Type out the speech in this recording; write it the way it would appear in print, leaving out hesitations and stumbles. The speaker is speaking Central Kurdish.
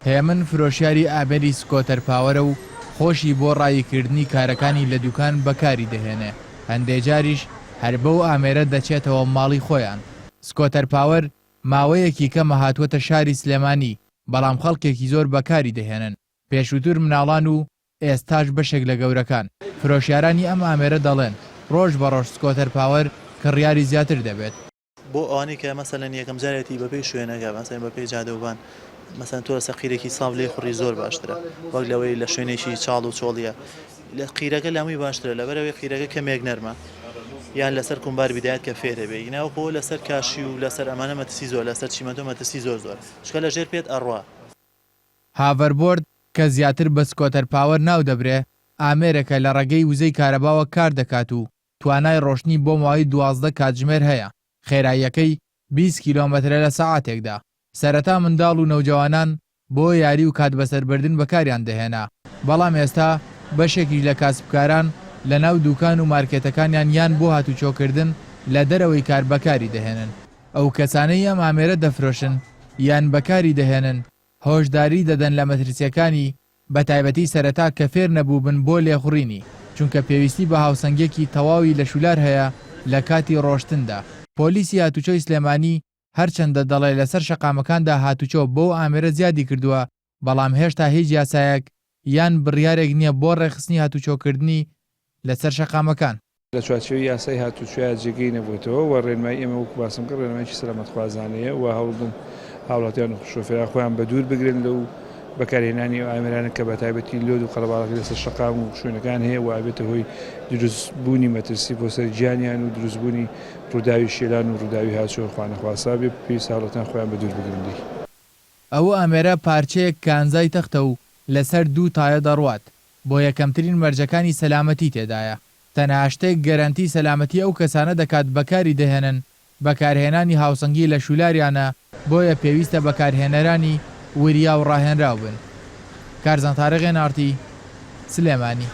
هێمن فرۆشیاری ئامێری سکۆتەر پاوەرە و خۆشی بۆ ڕاییکردنی کارەکانی لە دوکان بەکاری دەهێنێ، هەندێ جاریش هەر بەو ئامێرە دەچێتەوە ماڵی خۆیان. سکۆتەر پاوەر ماوەیەکی کەمە هاتووەتە شاری سلێمانی، بەڵام خەڵکێکی زۆر بەکاری دەهێنن، پێشووتر مناڵان و ئێستاش بەشێک لە گەورەکان. فرۆشیارانی ئەم ئامێرە دەڵێن، ڕۆژ بە ڕۆژ سکۆتەر پاوەر کڕیاری زیاتر دەبێت. بۆ ئەوانەی کە مەسەلەن یەکەم جارێتی بەپێی شوێنەکە مەسەلەن بەپێی جادەوبان مەسەلەن تۆ لەسەر قیرێکی ساف لێی خوڕی زۆر باشترە وەک لەوەی لە شوێنێکی چاڵ و چۆڵیە لە قیرەکە لاموی باشترە لەبەرئەوەی قیرەکە کەمێک نەرمە یان لەسەر کومبار بیدایەت کە فێرە بێ ناوخۆ لەسەر کاشی و لەسەر ئەمانە مەترسی زۆر لەسەر چیمەنتۆ مەترسی زۆر زۆر چونکە لەژێر پێت ئەڕوا. هاڤەربۆرد کە زیاتر بە سکۆتەر پاوەر ناودەبرێ، ئامێرێکە لە ڕێگەی وزەی کارەباوە کاردەکات و توانای ڕۆشتنی بۆ ماوەی 12 کاتژمێر هەیە، خێراییەکەی 20 کیلۆمەترە لە سەعاتێکدا. سەرەتا منداڵ و نەوجەوانان بۆ یاری و کات بەسەربردن بەکاریان دەهێنا، بەڵام ئێستا بەشێکیش لە کاسبکاران لەناو دوکان و مارکێتەکانیان یان بۆ هاتوچۆکردن لە دەرەوەی کار بەکاری دەهێنن. ئەو کەسانەی ئەم ئامێرە دەفرۆشن یان بەکاری دەهێنن هۆشداری دەدەن لە مەترسییەکانی، بەتایبەتی سەرەتا کە فێر نەبووبن بۆ لێخوڕینی، چونکە پێویستی بە هاوسەنگیەکی تەواوی لەشولار هەیە لە کاتی ڕۆشتندا. پۆلیسی هاتوچۆی سلێمانی هەرچەندە دەڵێ لەسەر شەقامەکاندا هاتوچۆ بەو ئامێرە زیادی کردووە، بەڵام هێشتا هیچ یاسایەک یان بڕیارێک نییە بۆ ڕێکخستنی هاتوچۆکردنی لەسەر شەقامەکان. لە چوارچێوەی یاسای هاتوچۆیا جێگەی نەبووەتەوە و ڕێنمایی ئێمە وەکو باسم کرد ڕێنمایەکی سەلامەتخوازانەیە و هەوڵدن هاوڵاتیان و شۆفێران خۆیان بەدوور بگرن لەو بەکارهێنانی ئەو ئامێرانە کە بەتایبەتی لۆد و قەرەباڵغی لەسەر شەقام و شوێنەکان هەیە و ئەبێتە هۆی دروستبوونی مەترسی بۆ سەر گیانیان و دروستبوونی ڕووداوی شێلان و ڕووداوی هاچۆ خوانەخواستە بێ پێویستە هاوڵاتیان خۆیان بەدوور بگرن لێی. ئەو ئامێرە پارچەیەک کانزای تەختە و لەسەر دوو تایە دەڕوات، بۆیە کەمترین مەرجەکانی سەلامەتی تێدایە. تەنها شتێک گەرەنتی سەلامەتی ئەو کەسانە دەکات بەکاری دەهێنن، بەکارهێنانی هاوسەنگی لەشولاریانە، بۆیە پێویستە بەکارهێنەرانی وریا و ڕاهێنراو بن. کارزان تاریق، ئێن ئاڕ تی، سلێمانی.